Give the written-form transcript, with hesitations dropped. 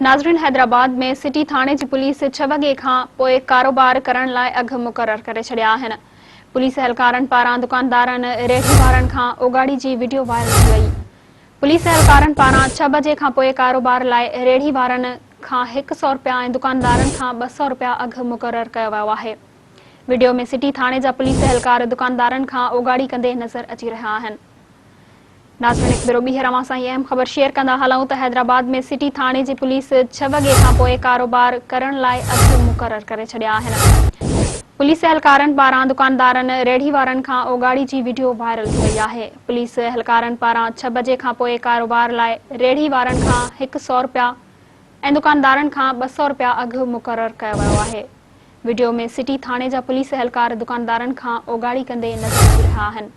ناظرين حيدرآباد ۾ سٽي ٿاڻي جي پوليس ڇهه وڳي کان پوء ڪاروبار ڪرڻ لاء اگهه مقرر ڪري ڇڏيا آهن. پوليس اهلڪارن پاران دڪاندارن، ريڙهي وارن کان اوڳاڙي جي وڊيو وائرل ٿي وئي. پوليس اهلڪارن پاران ڇهه بجي کان پوء ڪاروبار لاء ريڙهي وارن کان هڪ سئو رپيا ۽ دڪاندارن کان 200 رپيا اگهه مقرر ڪيو ويو آهي. وڊيو ۾ سٽي ٿاڻي جا پوليس اهلڪار دڪاندارن کان اوڳاڙي ڪندي نظر اچي رهيا آهن. ناظرين هڪ ڀيرو ٻيهر اوهان سان هي اهم خبر شيئر ڪندا هلون ته حيدرآباد ۾ سٽي ٿاڻي جي پوليس ڇهه وڳي کان پوء ڪاروبار ڪرڻ لاء اگهه مقرر ڪري ڇڏيا آهن. پوليس اهلڪارن پاران دڪاندارن، ريڙهي وارن کان اوڳاڙي جي وڊيو وائرل ٿي وئي آهي. پوليس اهلڪارن پاران ڇهه بجي کان پوء ڪاروبار لاء ريڙهي وارن کان هڪ سئو رپيا ۽ دڪاندارن کان 200 رپيا اگهه مقرر ڪيو ويو آهي. وڊيو ۾ سٽي ٿاڻي جا پوليس اهلڪار دڪاندارن کان اوڳاڙي ڪندي نظر اچي رهيا آهن.